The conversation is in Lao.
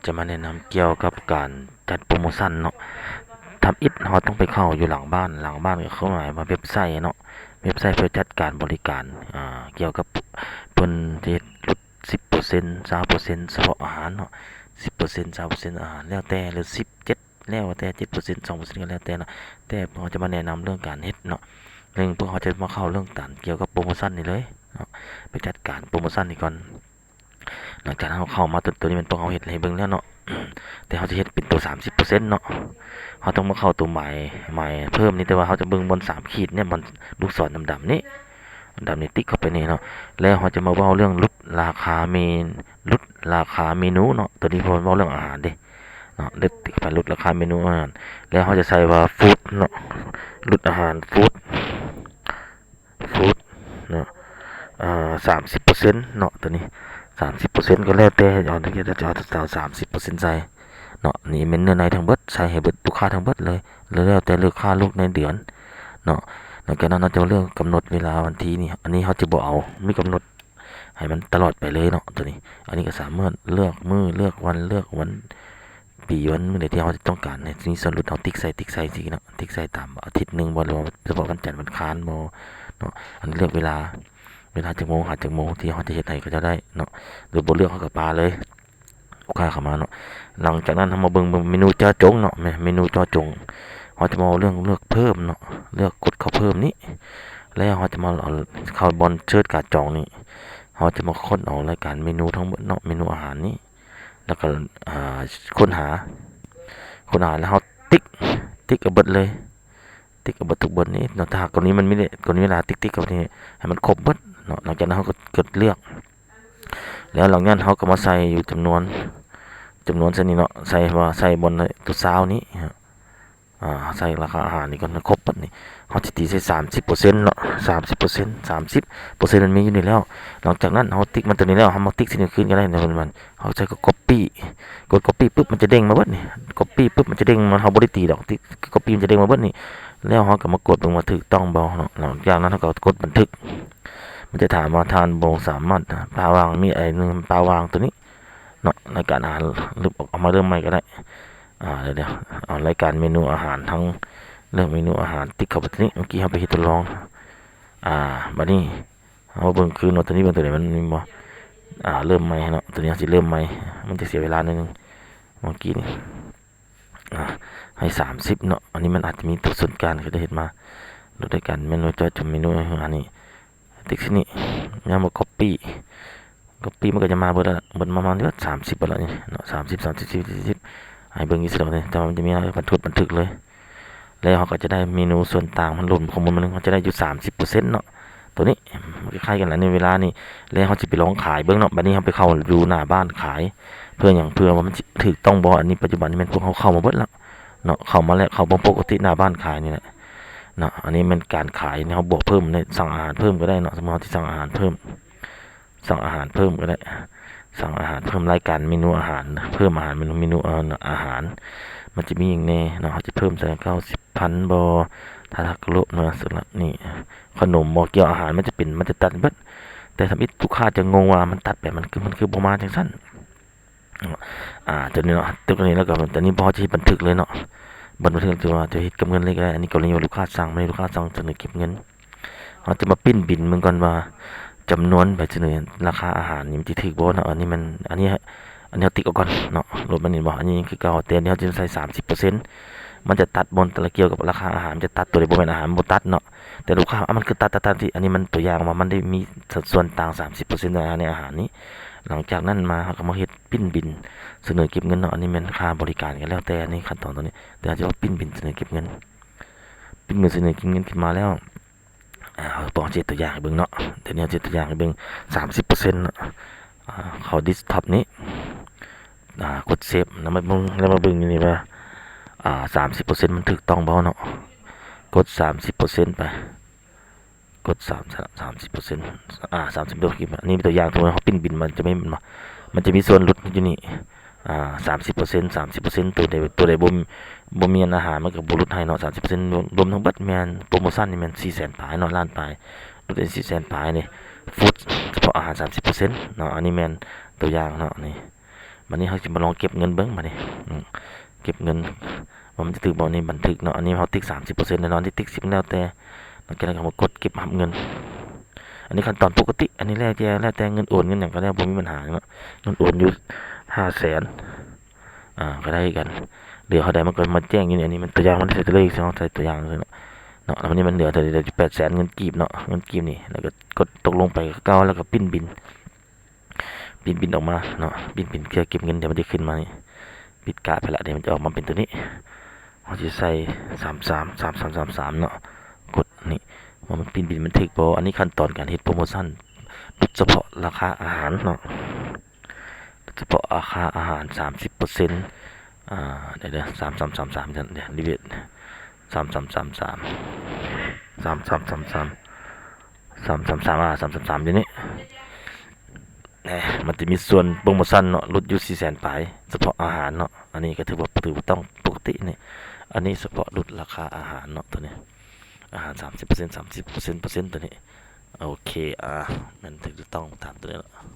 ຈະມາແນະນຳກ່ຽວກັບການຈັດໂປຣໂມຊັນເນາະ. ທຳອິດເຮົາຕ້ອງໄປເຂົ້າຢູ່ຫຼັງບ້ານ, ຫຼັງບ້ານກໍຄືໝາຍວ່າເວັບໄຊເນາະ, ເວັບໄຊເພື່ອຈັດການບໍລິການ ອ່າ ກ່ຽວກັບເພິ່ນຈະເຮັດຫຼຸດສິບເປີເຊັນ ຊາວເປີເຊັນ ສະເພາະອາຫານເນາະ, ສິບເປີເຊັນ ຊາວເປີເຊັນອາຫານ ແລ້ວແຕ່ ຫຼື ສິບເຈັດ ແລ້ວແຕ່ ເຈັດເປີເຊັນ ສອງເປີເຊັນ ກໍແລ້ວແຕ່ເນາະ, ແຕ່ພວກເຮົາຈະມາແນະນຳເລື່ອງການເຮັດເນາະ. ໜຶ່ງ ພວກເຮົາຈະມາເຂົ້າເລື່ອງການກ່ຽວກັບໂປຣໂມຊັນນີ້ເລີຍເນາະ, ໄປຈັດການໂປຣໂມຊັນນີ້ກ່ອນ. ຫຼັງຈາກນັ້ນເຮົາເຂົ້າມາ ຕົວ ຕົວນີ້ແມ່ນພວກເຮົາເຮັດໃຫ້ເບິ່ງແລ້ວເນາະ, ແຕ່ເຮົາຈະເຮັດເປັນຕົວສາມສິບເປີເຊັນເນາະ. ເຮົາຕ້ອງມາເຂົ້າຕົວໝາຍ ໝາຍເພີ່ມນີ້, ແຕ່ວ່າເຮົາຈະເບິ່ງບ່ອນສາມຂີດນີ້, ບ່ອນລູກສອນດຳໆນີ້ ດຳນີ້ ຕິກເຂົ້າໄປນີ້ເນາະ. ແລ້ວເຮົາຈະມາເວົ້າເລື່ອງຫຼຸດລາຄາເມນ ຫຼຸດລາຄາເມນູເນາະ, ຕົວນີ້ເພິ່ນເວົ້າເລື່ອງອາຫານເດ້ເນາະ, ເລີກຕິກເຂົ້າໄປຫຼຸດລາຄາເມນູອາຫານ. ແລ້ວເຮົາຈະໃສ່ວ່າຟູດເນາະ, ຫຼຸດອາຫານ ຟູດ ຟູດເນາະ, ອ່າ ສາມສິບເປີເຊັນເນາະ, ຕົວນີ້ສາມສິບເປີເຊັນ ກໍແລ້ວແຕ່ ເອົາ ຈະເອົາ ເອົາ ເອົາສາມສິບເປີເຊັນໃສ່ເນາະ. ນີ້ແມ່ນເນື້ອໃນທັງເບິດ, ໃສ່ໃຫ້ເບິດ ລູກຄ້າທັງເບິດເລີຍ, ແລ້ວແຕ່ລູກຄ້າລູກໃນເດືອນເນາະ. ຫຼັງຈາກນັ້ນເຮົາຈະເລືອກກຳນົດເວລາວັນທີນີ້, ອັນນີ້ເຮົາຈະບໍ່ເອົາ, ມີກຳນົດໃຫ້ມັນຕະຫຼອດໄປເລີຍເນາະ ຕົວນີ້. ອັນນີ້ກໍສາມາດເລືອກມື້ ເລືອກວັນ ເລືອກວັນ ປີ ວັນ ມື້ໃດທີ່ເຮົາຕ້ອງການໃຫ້ມີສ່ວນຫຼຸດ ເຮົາຕິກໃສ່ ຕິກໃສ່ຈັ່ງຊີ້ເນາະ, ຕິກໃສ່ຕາມອາທິດໜຶ່ງບໍ່ ຫຼືວ່າສະເພາະວັນຈັນ ວັນອັງຄານບໍ່ເນາະ. ອັນນີ້ເລືອກເວລາ, ເວລາຈັກໂມງຫາຈັກໂມງທີ່ເຮົາຈະເຮັດໃຫ້ເຂົາເຈົ້າໄດ້ເນາະ, ຫຼືບໍ່ເລືອກເຮົາກໍປາເລີຍ ລູກຄ້າເຂົ້າມາເນາະ. ຫຼັງຈາກນັ້ນເຮົາມາເບິ່ງ ເບິ່ງເມນູເຈາະຈົງເນາະ, ແມ່ນເມນູເຈາະຈົງ ເຮົາຈະມາເລື່ອງເລືອກເພີ່ມເນາະ, ເລືອກກົດເຂົ້າເພີ່ມນີ້ ແລ້ວເຮົາຈະມາເອົາເຂົ້າບ່ອນເຊີດກາຈອງນີ້, ເຮົາຈະມາຄົ້ນເອົາລາຍການເມນູທັງໝົດເນາະ, ເມນູອາຫານນີ້ ແລ້ວກໍ ອ່າ ຄົ້ນຫາ ຄົ້ນຫາ ແລ້ວເຮົາຕິກ ຕິກເອົາເບິດເລີຍ, ຕິກເອົາເບິດທຸກບ່ອນນີ້ເນາະ. ຖ້າຫາກກໍລະນີມັນມີ ກໍລະນີເວລາ ຕິກໆເຂົ້າໄປນີ້ໃຫ້ມັນຄົບເບິດເນາະ. ຫຼັງຈາກນັ້ນເຮົາກໍກົດເລືອກ ແລ້ວຫຼັງຈາກນັ້ນເຮົາກໍມາໃສ່ຢູ່ຈຳນວນ ຈຳນວນໃສ່ນີ້ເນາະ, ໃສ່ວ່າໃສ່ບ່ອນຕົວຊາວນີ້ ອ່າ ໃສ່ລາຄາອາຫານນີ້ກ່ອນ ໃຫ້ຄົບເບິດນີ້ ເຮົາຊິຕີໃສ່ສາມສິບເປີເຊັນເນາະ, ສາມສິບເປີເຊັນ ສາມສິບເປີເຊັນມັນມີຢູ່ນີ້ແລ້ວ. ຫຼັງຈາກນັ້ນເຮົາຕິກມັນຕົວນີ້ແລ້ວ ເຮົາມາຕິກຊິນນີ້ຄືນກໍໄດ້ເນາະ, ມັນ ເຮົາໃສ່ກໍກັອບປີ້ ກົດກັອບປີ້ປຶບ ມັນຈະເດ້ງມາເບິດນີ້, ກັອບປີ້ປຶບ ມັນຈະເດ້ງມາ, ເຮົາບໍ່ໄດ້ຕີດອກ ຕິກກັອບປີ້ ມັນຈະເດ້ງມາເບິດນີ້. ແລ້ວເຮົາກໍມາກວດເບິ່ງວ່າຖືກຕ້ອງບໍ່ເນາະ. ຫຼັງຈາກນັ້ນເຮົາກໍກົດບັນທຶກ, ມັນຈະຖາມວ່າທ່ານບໍ່ສາມາດ ປາວ່າງ ມີໄອ້ໜຶ່ງ ປາວ່າງຕົວນີ້ ເນາະ, ລາຍການອາຫານ ເອົາມາເລີ່ມໃໝ່ກໍໄດ້. ອ່າ ດຽວໆ ເອົາລາຍການເມນູອາຫານ ທັງເລືອກເມນູອາຫານ ຕິກເຂົ້າໄປຕົວນີ້. ເມື່ອກີ້ເຮົາໄປເຮັດທົດລອງ ອ່າ ບາດນີ້ເຮົາເບິ່ງຄືນວ່າ ຕົວນີ້ເບິ່ງຕົວໃດມັນມີບໍ່. ອ່າ ເລີ່ມໃໝ່ເນາະ, ຕົວນີ້ເຮົາຊິເລີ່ມໃໝ່ ມັນຈະເສຍເວລາໜ້ອຍໜຶ່ງ. ເມື່ອກີ້ນີ້ ອ່າ ໃຫ້ສາມສິບເນາະ, ອັນນີ້ມັນອາດຈະມີຕົວສູນກາງ ເຂົາຈະເຮັດມາ ລົດລາຍການເມນູ ເຈາະຈົງເມນູ ອັນນີ້ ຕິກຊິນີ້ ຍາມວ່າກັອບປີ້ ກັອບປີ້ ມັນກໍຈະມາເບິດແລ້ວ ເບິດປະມານສາມສິບເບິດແລ້ວນີ້ເນາະ, ສາມສິບ ສາມສິບ ສີ່ສິບ ໃຫ້ເບິ່ງຢູ່ຊິດອກນີ້ ແຕ່ວ່າມັນຈະມີບັນທຶກ ບັນທຶກເລີຍ. ແລ້ວເຮົາກໍຈະໄດ້ເມນູສ່ວນຕ່າງ ມັນລວມຂໍ້ມູນມາໜຶ່ງ ເຮົາຈະໄດ້ຢູ່ສາມສິບເປີເຊັນເນາະ. ຕົວນີ້ມັນຄ້າຍໆກັນແຫຼະໃນເວລານີ້. ແລ້ວເຮົາຊິໄປລອງຂາຍເບິ່ງເນາະ, ບັດນີ້ເຮົາໄປເຂົ້າຢູ່ໜ້າບ້ານຂາຍ ເພື່ອຫຍັງ? ເພື່ອວ່າມັນຊິຖືກຕ້ອງບໍ່? ອັນນີ້ປັດຈຸບັນນີ້ແມ່ນພວກເຮົາເຂົ້າມາເບິດແລ້ວເນາະ, ເຂົ້າມາແລ້ວ ເຂົ້າມາປົກກະຕິໜ້າບ້ານຂາຍນີ້ແຫຼະເນາະ. ອັນນີ້ແມ່ນການຂາຍ ເຮົາບວກເພີ່ມ ໄດ້ສັ່ງອາຫານເພີ່ມກໍໄດ້ເນາະ, ສົມມຸດເຮົາຊິສັ່ງອາຫານເພີ່ມ ສັ່ງອາຫານເພີ່ມກໍໄດ້ ສັ່ງອາຫານເພີ່ມ ລາຍການເມນູອາຫານ ເພີ່ມອາຫານ ເມນູ ເມນູ ເອີ ອາຫານ ມັນຈະມີຫຍັງແດ່ເນາະ, ເຮົາຈະເພີ່ມໃສ່ເກົ້າສິບພັນບໍ່ ທາທາໂກະເນາະ, ສຳລັບນີ້ ຂະໜົມບໍ່ ກ່ຽວອາຫານ ມັນຈະເປັນ ມັນຈະຕັດເບິດ. ແຕ່ທຳອິດລູກຄ້າຈະງົງວ່າມັນຕັດໄປ ມັນຄື ມັນຄືບໍ່ມາຈັ່ງຊັ້ນ. ອ່າ ຕົວນີ້ເນາະ ຕົວນີ້ ແລ້ວກໍຕົວນີ້ ເຮົາຈະເຮັດບັນທຶກເລີຍເນາະ, ບັນທຶກທີ່ວ່າຈະເຮັດກັບເງິນເລີຍກໍໄດ້. ອັນນີ້ກໍລະນີວ່າລູກຄ້າສັ່ງ ແມ່ນລູກຄ້າສັ່ງສະເໜີເກັບເງິນ ເຮົາຈະມາປຣິ້ນບິນເບິ່ງກ່ອນວ່າ ຈຳນວນໃບສະເໜີລາຄາອາຫານນີ້ມັນຊິຖືກບໍ່ເນາະ. ອັນນີ້ມັນ ອັນນີ້ ອັນນີ້ເຮົາຕິກເອົາກ່ອນເນາະ, ລົດມັນນີ້ບໍ່ ອັນນີ້ຍັງຄືເກົ່າ, ແຕ່ອັນນີ້ເຮົາຈະໃສ່ສາມສິບເປີເຊັນ ມັນຈະຕັດບ່ອນແຕ່ລະ ກ່ຽວກັບລາຄາອາຫານ ມັນຈະຕັດ, ຕົວໃດບໍ່ແມ່ນອາຫານມັນບໍ່ຕັດເນາະ. ແຕ່ລູກຄ້າ ອາ ມັນຄືຕັດ ຕັດ ຕັດ ທີ່ ອັນນີ້ມັນຕົວຢ່າງວ່າມັນໄດ້ມີສັດສ່ວນຕ່າງສາມສິບເປີເຊັນໃນອາຫານນີ້. ຫຼັງຈາກນັ້ນມາ ເຮົາກໍມາເຮັດປຣິ້ນບິນສະເໜີເກັບເງິນເນາະ, ອັນນີ້ແມ່ນຄ່າບໍລິການ ກໍແລ້ວແຕ່ໃນຂັ້ນຕອນຕົວນີ້, ແຕ່ເຮົາຈະວ່າປຣິ້ນບິນສະເໜີເກັບເງິນ ປຣິ້ນບິນສະເໜີເກັບເງິນຂຶ້ນມາແລ້ວ ອາ ເຮົາຕ້ອງເຮັດຕົວຢ່າງໃຫ້ເບິ່ງເນາະ, ດຽວນີ້ເຮົາເຮັດຕົວຢ່າງໃຫ້ເບິ່ງ ສາມສິບເປີເຊັນເນາະ. ອາ ເຂົ້າເດັສທັອບນີ້ ອາ ກົດເຊບ ແລ້ວມາເບິ່ງ ແລ້ວມາເບິ່ງຢູ່ນີ້ວ່າ ອາ ສາມສິບເປີເຊັນມັນຖືກຕ້ອງບໍ່ເນາະ, ກົດສາມສິບເປີເຊັນໄປ ກົດສາມ ສາມສິບເປີເຊັນ ອາ ສາມສິບ ຕົວຄລິບ. ອັນນີ້ເປັນຕົວຢ່າງ ສົມມຸດເຮົາປຣິ້ນບິນ ມັນຈະມີ ມັນຈະມີສ່ວນຫຼຸດຢູ່ນີ້ ອາ ສາມສິບເປີເຊັນ ສາມສິບເປີເຊັນ. ຕົວໃດ ຕົວໃດບໍ່ ບໍ່ມີອັນອາຫານ ມັນກໍບໍ່ຫຼຸດໃຫ້ເນາະ ສາມສິບເປີເຊັນ ລວມ ລວມທັງເບິດແມ່ນໂປຣໂມຊັນນີ້ແມ່ນສີ່ແສນປາຍເນາະ, ລ້ານປາຍ ຫຼຸດໄດ້ສີ່ແສນປາຍນີ້ ຟູດ ສະເພາະອາຫານສາມສິບເປີເຊັນເນາະ. ອັນນີ້ແມ່ນຕົວຢ່າງເນາະ ນີ້ ບາດນີ້ເຮົາຊິມາລອງເກັບເງິນເບິ່ງບາດນີ້ ອືມ ເກັບເງິນວ່າມັນຈະຖືກບໍ່. ນີ້ບັນທຶກເນາະ ອັນນີ້ເຮົາຕິກສາມສິບເປີເຊັນແນ່ນອນ ທີ່ຕິກສິບແລ້ວແຕ່ ຫຼັງຈາກນັ້ນກໍມາກົດເກັບຮັບເງິນ. ອັນນີ້ຂັ້ນຕອນປົກກະຕິ ອັນນີ້ແລ້ວແຕ່ ແລ້ວແຕ່ເງິນໂອນເງິນຫຍັງກໍແລ້ວ ບໍ່ມີບັນຫາເນາະ. ເງິນໂອນຢູ່ຫ້າແສນ ອ່າ ກໍໄດ້ຄືກັນ ເຫຼືອເທົ່າໃດມັນກໍມາແຈ້ງຢູ່ນີ້. ອັນນີ້ມັນຕົວຢ່າງ ມັນໃສ່ຕົວເລກ ເຮົາໃສ່ຕົວຢ່າງເນາະ ເນາະ ແລ້ວບາດນີ້ມັນເຫຼືອເທົ່າໃດ ແປດແສນເງິນກີບເນາະ ເງິນກີບນີ້ ແລ້ວກໍກົດຕົກລົງໄປຄືເກົ່າ ແລ້ວກໍປິ່ນບິນ ປິ່ນບິນອອກມາເນາະ ປິ່ນບິນເພື່ອເກັບເງິນ ດຽວມັນຈະຂຶ້ນມານີ້ ປິດກະໄປລະ ດຽວມັນຈະອອກມາເປັນຕົວນີ້. ເຮົາຊິໃສ່ສາມສາມ ສາມສາມສາມສາມເນາະ ກົດນີ້ ວ່າມັນປິ່ນບິນມັນຖືກບໍ່. ອັນນີ້ຂັ້ນຕອນການເຮັດໂປຣໂມຊັນ ສະເພາະລາຄາອາຫານເນາະ ສະເພາະລາຄາອາຫານສາມສິບເປີເຊັນ ອ່າ ດຽວ ດຽວ ສາມສາມສາມສາມ ດຽວ ລີເວດ ສາມສາມສາມສາມ ສາມສາມສາມສາມ ສາມສາມສາມ ອ່າ ສາມສາມສາມ ດຽວນີ້ ແນ່ ມັນຈະມີສ່ວນໂປຣໂມຊັນເນາະ ຫຼຸດຢູ່ສີ່ແສນປາຍ ສະເພາະອາຫານເນາະ. ອັນນີ້ກໍຖືວ່າ ຖືວ່າຕ້ອງປົກກະຕິນີ້. ອັນນີ້ສະເພາະຫຼຸດລາຄາອາຫານເນາະ ຕົວນີ້ ອາຫານສາມສິບເປີເຊັນ ສາມສິບເປີເຊັນ ຕົວນີ້. ໂອເຄ ອ່າ ແມ່ນຖືກຕ້ອງຕາມຕົວນີ້ເນາະ.